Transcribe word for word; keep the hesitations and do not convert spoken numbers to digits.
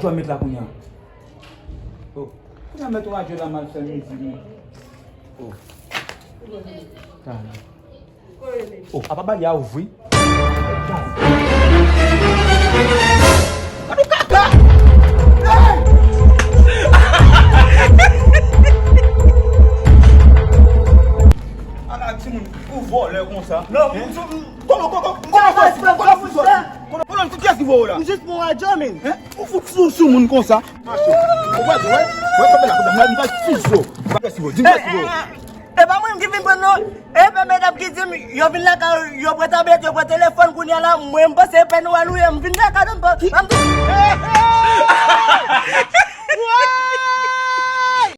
Sa w met la kounye a? Oh. Kounye a met yon radyo la, m al fè mizik mwen. Oh. Talè. Oh, apa bagay a ouvri? Gad yon kaka! Hey! Ala timoun, ou vòlè konsa. Non, hein? Kòman, kòman, kòman fè si, kòman fè si? Kòman, kòman, kiyès ki voye w la? M jis pran radyo, men. Hein? Ou fout sou, sou moun konsa? Mache. Ou pa di, wè? Wè, kanpe la, kanpe la. M pa sou zo. M pa sou zo. Di m kiyès ki voye w. E pa mwen ki vin pran non. E pa medam ki di m, yo vin lakay, yo pran tablèt, yo pran telefòn, kounye a la, mwen m panse e pè nwa nou ye, m vin lakay nou, m pa, m di,